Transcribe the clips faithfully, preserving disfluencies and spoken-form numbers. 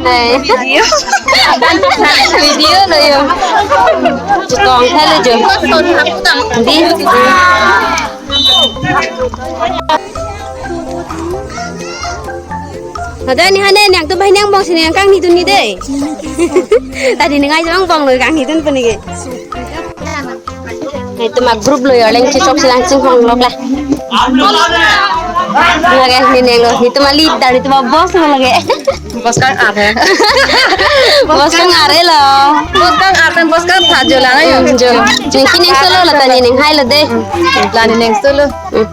Hai. Video lo yo. Kong thalo jo. Di. Ada ni hane nangtum banghini angbong si nangkanghini dun ni dei. Tadi ni ngai jong angbong lo kanghini dun pu ni ke. Nelitum a-group lo yo, leng chechok si lang chinghonglok la. Lake ni neng lo, nelitum a-leader, nelitum a-boss lo lake. Boss kang-ar he. Boss kang-ar he lo. Boss kang-ar, boss kang-ar jo lang yo. Hmm, jo. Neng keneng solo lo, tani neng hai lo dei. Tani neng solo. Hmm.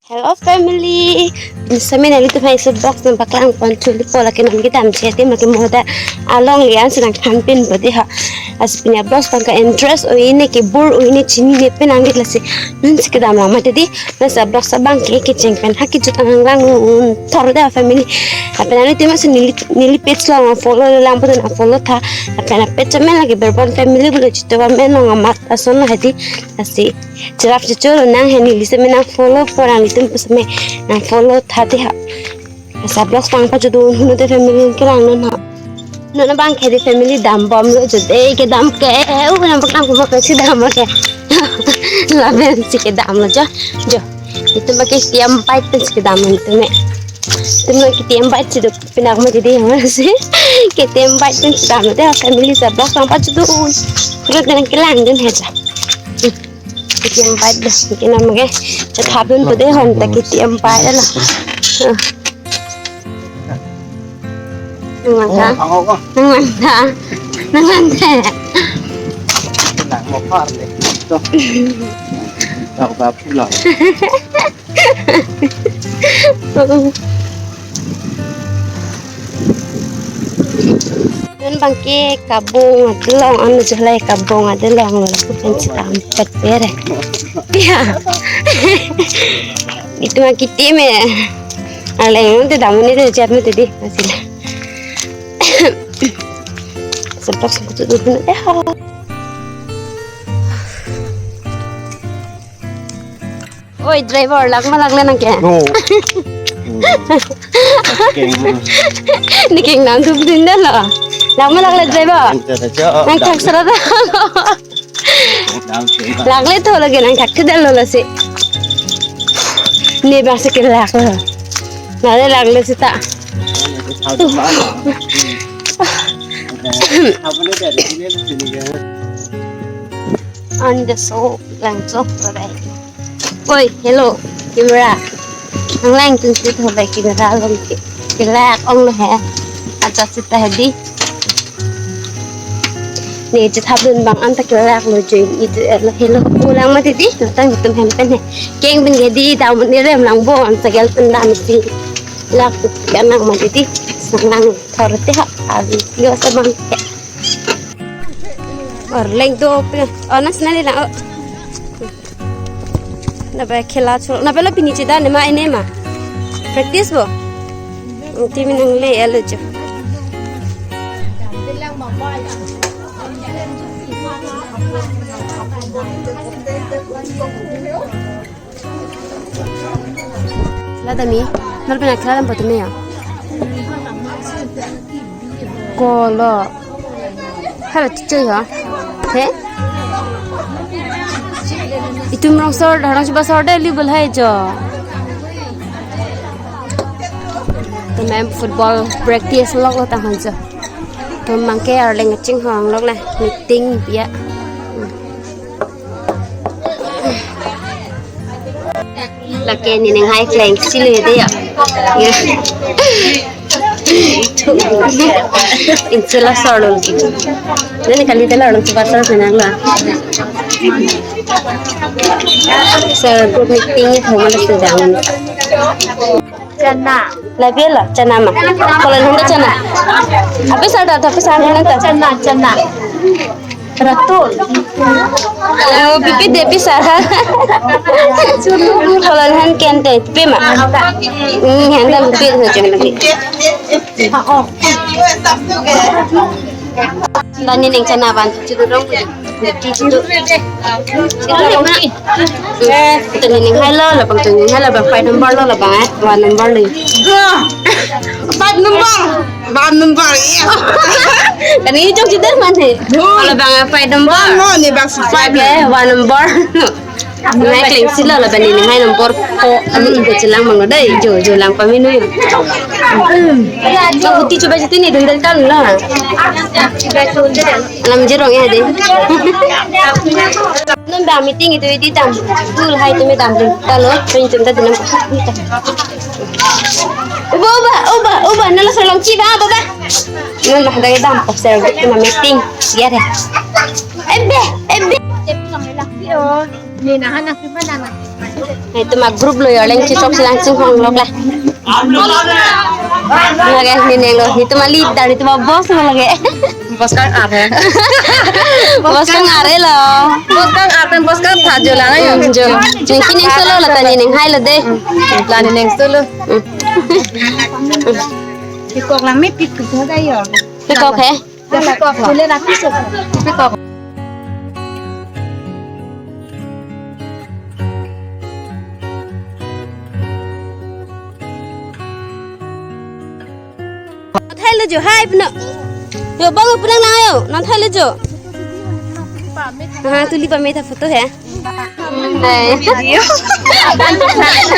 Hello family. Sami nelitum hai isi vlog nangpaklang pon chuli po, lake nang kedam che te, lake mo ta along lian si nangthanpinpo dei ha. Lasi pini a-vlog abang ke interest o-e ne, kebor o-e ne, chinine pen nangketlo lasi non si kedam lang mati dei. Lasi a-vlog abang ke kecheng pen ha kejut anang lang un thor dei family. Lapen nelitum si neli, neli page along follow lang pu dun, follow tha. Lapen a-page amen lake Berbon Family pulo, chito amen along amat ason lo hedi. Lasi cherap checho lo nang he, neli sami nang follow po, nanglitum pu sami nang follow tha dei ha. Lasi a-vlog abang pajut dun hunu dei family, kelang non ha. Non abang ke dei family dambom lo jo dei, kedam ke u nangpaklang pu pensi dam ke. Lapen si kedam lo jo. Jo. Nelitum ke K T M bike pensi kedam lo nelitum ke. Nelitum ke K T M bike si do pinak mati dei, masi K T M bike pensi dam lo dei family, lasi a-vlog abang pajut dun. Kuro dei nangkelang dun he jo. K T M bike dei, kenam ke. Chethap dunpo dei hon ta K T M bike lo. Ah. Nanglang tha. Oh, oh, oh. Nanglang tha. Nanglang tha. Nang mo par le. To. Tau ba pulang. Non abang ke kabong adolong, ano jalai kabong adolong lo, lapu pensi dam pet pere. Ya. Nelitum a-K T M he. Aleng te dam ni te chat mati dei, masih lah. Seblak sebut duduk deh. Oi, driver, lak ma lakle nang ke? No. Neli kengnam thup dun dei lo. Lak ma lakle driver? Nang thak sara da. Lakle tho lake, nang thak thedetlo lasi. Ne bang si kelak lo. Nale lakle seta. On the soap, lang soap, right? Oi, hello, camera. Nang lang tun si tho bai camera along ke. Kelak ong lo he. Acha seta hedi. Ne chethap dun abang anta kelak lo jo, itu, eh, lo, hello. Pulang mati dei, nangtum hem pen he. Keng pen ke dei, dam ni rem lang bon, sagal pen dam si. Lak tu kanang mati dei, sang lang thor te ha, abi tio sabang ke. Arleng do pe, oh, nas nali lang, oh. Napa khela cholo, napa lo pini chedam ne ma, ene ma. Practice bo. Team nangle elo jo. Lada mi, nol pina khela lam patu me ya. Kolo. Hala chicho ya. He? Itum rong sor, rong chuba sor dei, libel hai jo. Tum hem football practice lok lo tang han jo. Tum abang ke arleng chinghonglok la, meeting biya. Lake ne neng hai kleng si le dei ya. Ya. Inchela sor lo ki. Nene kali tela lo ki basar penang la. Sir, group meeting ni thoma la sedang. Chana. Labi lo, chana ma. Kalau nunda chana. Apa sar dah, tapi sar nunda. Chana, chana. Ratul. Oh, pipi de pisar. Kalau han ken te, pipi ma. Hmm, han dah pipi saja lagi. Oh. Tani ning chana van chidu dong. Chidu. Tani ning hai lo, labang tani ning hai lo, labang five number lo, labang eh, one number lo. Five number, one number, iya. Tani jok chidu mana? Labang eh, five number. One mo, ni bang five. Eh, one number. Nai klem silo la bani ni mai number ko ani indo chelang manglo dei jo jo lang paminu yo. Kabuti coba situ ni dundal kan lo. Alam jerong ya dei. Nang ba meeting itu di dam. Tul hai tu me dam dei. Kalau pinjam tadi nang. Uba uba uba uba nala serlong chi ba uba. Nang ba dai dam observe tu ma meeting. Ya deh. Ebe ebe. Ni nahan nang simpan nang. Itu ma group lo yo leng chisok silang sing hong lok lah. Lage ni neng lo, itu ma leader, itu ma boss lo lage. Boss kang are. Boss kang are lo. Boss kang are, boss kang tha jo lang yo. Hmm, jo. Ni kining solo la tani ning hai lo dei. La ni ning solo. Hmm. Pikok lang me pikok ha yo. Pikok he? Pikok. Pilih rati so. Pikok. Thai lo jo hai pno. Yo bang pnang lang yo. Nang thai lo jo. Ha tuli pame tha photo he. Video.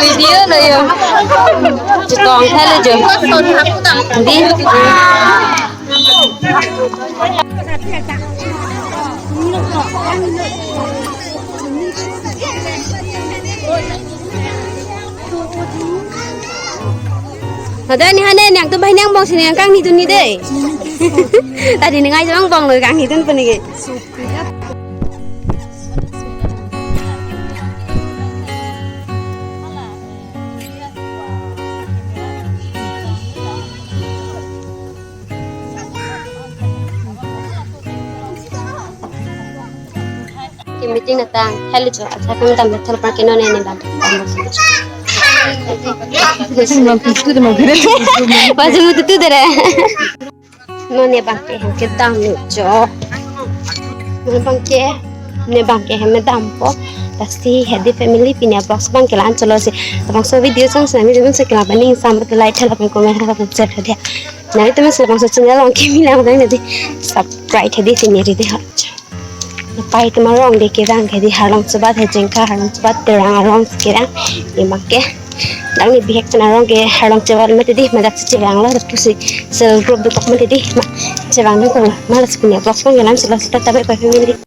Video lo yo. Kong thai lo jo. Di. Ada ni hane nang tu banyak bong sini yang kang ni tu ni dei. Tadi ni ngai jong bong lo kang ni tu pun ni. Ke meeting na tang hello jo acha kami tam thal pa ke non ne bang. Baju tu tu dere. Non ne bang ke hem ke dam ne jo. Non bang ke ne bang ke hem dam po. Lasi hedi family pini vlogs bang ke la-an cholo si. Labangso video song sami jemen se ke la bani sam like thala bang comment thala bang share thala. Nari teman se labangso channel long kimi lang bang nadi subscribe hedi sini ridi ha. Pai tema rong de kevang ke di harlong chebat he jengka harlong chebat terang arong kevang. Ima ke. Dang ni bihek chena rong ke harlong chebat mati di majak si chevang lo pusi self group dokok mati di ma chevang dong ko ma la si punya vlogs pang ke la-an cholo si ta tabe pa family.